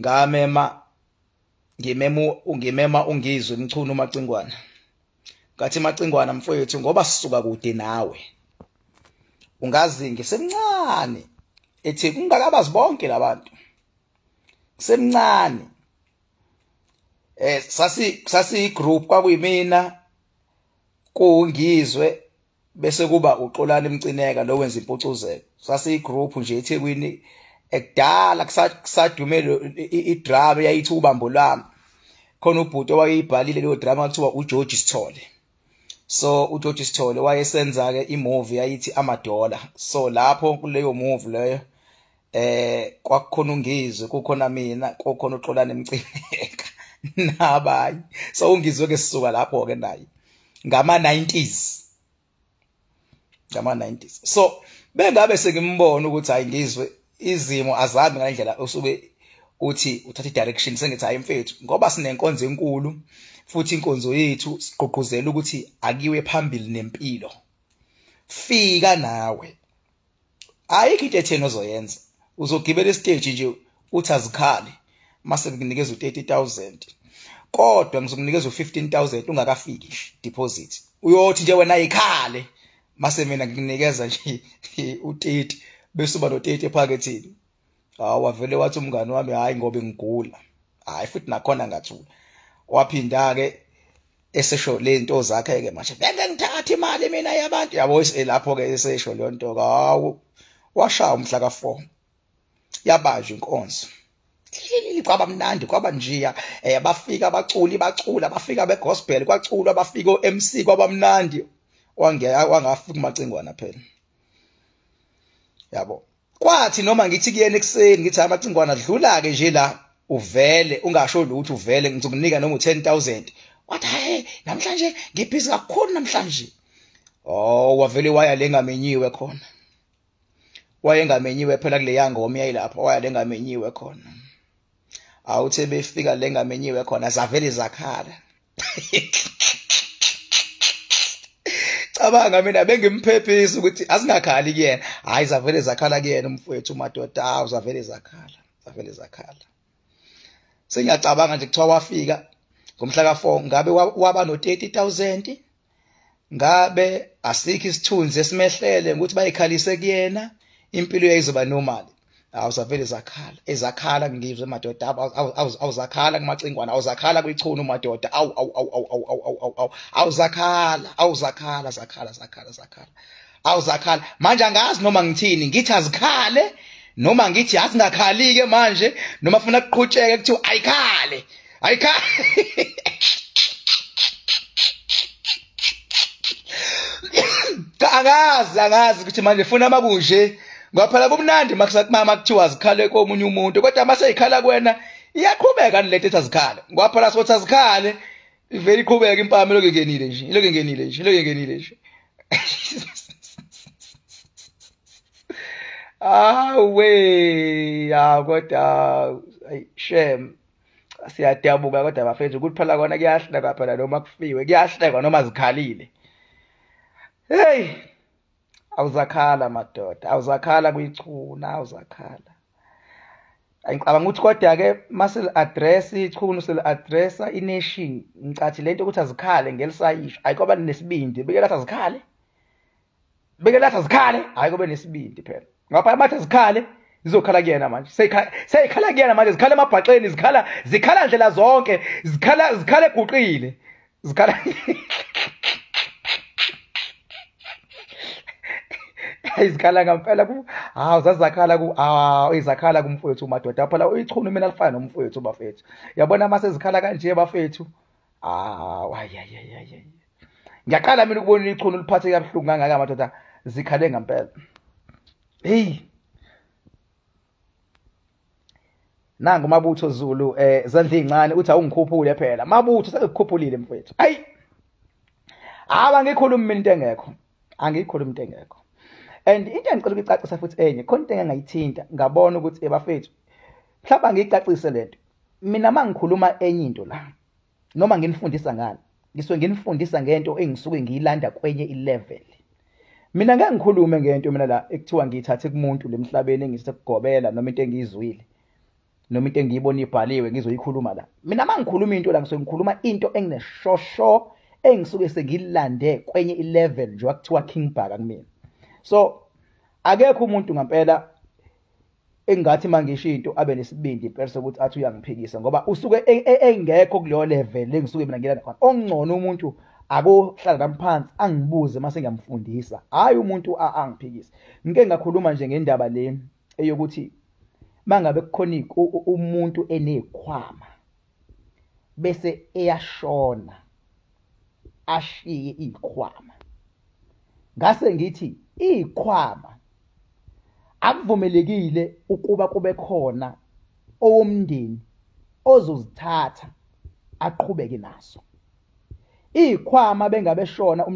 Ngamema ngimema uNgizwe Mchunu uMacingwana. Ngathi Macingwana mfowethu, ngoba sisuka kude nawe, ungazi ngisemncane ethi kungakabazi bonke labantu, semncane. Sasi group kwakuyimina kuNgizwe bese kuba uXolani Mcineka lo wenza impucuzeko. Sasi group nje eThekwini ekudala kusadumele idrama yayithi ubambo lwami. Khona ubhuti owayeyibhalile leyo drama kuthiwa uGeorge Sithole. So uGeorge Sithole wayesenza ke imovie yayithi Amadola. So lapho kuleyo movie leyo kwakukhona uNgizwe, kukhona mina, kukhona uXolani Mcineka nabanye. So uNgizwe ke sisuka lapho ke naye ngama 90s, ngama 90s. So bengabe sengimbona ukuthi hayi Ngizwe izimo azabi ngalendlela osuke uthi uthatha i-direction. Sengithi hayi mfethu, ngoba sinenkonzo enkulu futhi inkonzo yethu siqoqozela ukuthi akiwe phambili nempilo, fika nawe. Ayikho into etheni ozoyenza, uzogibela istage nje uthi azikhali mase ngikunikeza u30000, kodwa ngizokunikeza u15000 ungakafiki nje deposit. Uyothi nje wena ayikhale mase mina ngikunikeza nje u30 bese uba no30 ephakethini. Hawu, wavele wathi umngani wami hayi ngoba ngigula. Hayi futhi nakhona ngathula. Waphinda ke esesho lento zakhe ke manje, benge ngithatha imali mina yabantu yabo. Lapho ke esesho le nto, hawu washaya umhla ka4 yabanjwa inkonzo. Kwaba mnandi, kwaba njiya. Bafika abaculi bacula, bafika begospel kwaculwa, bafika oMC kwaba mnandi. Wangafika uMacingwana phela yabo. Kwathi noma ngithi kuyena ekuseni ngithi Amacingwana dlula ke nje la uvele ungasho lutho, uvele ngizokunika noma u10000. Wathi hey namhlanje ngibhizi kakhulu namhlanje. Oh, wavele waya lengamenyiwe khona, wayengamenyiwe phela kule yangoma yayilapho, waya lengamenyiwe khona. Awuthe befika lengamenyiwe khona zavele zakhala. Cabanga mina bengimphephisa ukuthi asingakhali kuyena. Hayi zavele zakhala kuyena umfowethu madoda. Hawu zavele zakhala, zavele zakhala. Sengiyacabanga nje kuthiwa wafika ngomhla ka4 ngabe waba no30000, ngabe asikho isithunzi esimehlele ukuthi bayikhalise kuyena, impilo yayizoba normal. Hawu zavele zakhala, ezakhala ngizwe madoda. Awuzakhala kuMacingwana, awuzakhala kuyichunu madoda. Awu awu awu awu awu awu awu awu awuzakhala, awuzakhala, zakhala zakhala zakhala, awuzakhala. Manje angazi noma ngithini, ngithi azikhale noma ngithi asingakhali ke manje, noma funa kuqhutsheke kuthiwa ayikhale, ayikhale. Angazi ukuthi manje funa makunje. Ngoba phela kumnandi makusakumama kuthiwa azikhale komunye umuntu, kodwa mase ikhala kuwena iyaqhubeka lento ethi azikhale. Ngoba phela sothi azikhale ivele iqhubeka impama lokho ingenile nje, lokho ingenile nje, lokho ingenile nje. Awe, ya kodwa shame siyadabuka kodwa bafethu ukuthi phela kona kuyahleka phela noma kufiwe, kuyahlekwa noma zikhalile. Hey, awuzakhala madoda, awuzakhala kuyichuna, awuzakhala. Ngicabanga ukuthi kodwa ke mase address ichunu sel addressa ination, ngicathi lento ukuthi azikhale ngelisayisho. Ayikoba nesibindi, beke lathi azikhale, beke lathi azikhale, hayi kobe nesibindi phela. Ngapha bathi azikhale zizokhala kuyena manje, seyikhala kuyena manje, zikhala emabhaxeni, zikhala ndlela zonke, zikhala eguqile, zikhala izikhala ngempela ku. Hawu zazakhala ku, hawu izakhala kumfowethu madoda. Phela uyichunu mina lifana nomfowethu bafethu, yabona mase zikhala kanje bafethu. Hawu hayi hayi hayi, ngiyaqala mina ukubona ichunu liphatheke kabuhlungu kangaka madoda, zikhale ngempela. Hey, nangu Mabutho Zulu zandla incane uthi awungikhuphule phela Mabutho, sekukhuphulile mfowethu. Ayi aba ngikhuluma mina into engekho, angiyikhuluma into engekho. And into engicela ukuyicacisa futhi enye, khona into engangayithinta ngabona ukuthi ebafethu mhlawumbe angiyicacise lento. Mina mangikhuluma enye into la noma nginifundisa ngani, ngisuke nginifundisa ngento engisuke ngiyilanda kwenye ilevel. Mina ngeke ngikhulume ngento mina la ekuthiwa ngiyithathe kumuntu lemhlabeni engisekugobela noma into engiyizwile. Noma into engiyibona ibhaliwe ngizoyikhuluma la. Mina mangikhuluma into la, ngisuke ngikhuluma into engineshosho engisuke sengilande kwenye ilevel nje, kuthiwa King Bhaka kumina. So akekho umuntu ngempela engathi mangisho into abe nesibindi impela sokuthi athi uyangiphikisa, ngoba usuke engekho kuleyo level engisuke mina ngilanda khona. Ongcono umuntu akohlala nami phansi angibuze mase ngiyamfundisa, hayi umuntu angiphikise. Ngike ngakhuluma nje ngendaba le eyokuthi mangabe kukhona umuntu enekhwama bese eyashona ashiye ikhwama, ngase ngithi ikhwama akuvumelekile ukuba kube khona owomndeni ozozithatha aqhubeke naso. Ikhwama bengabeshona.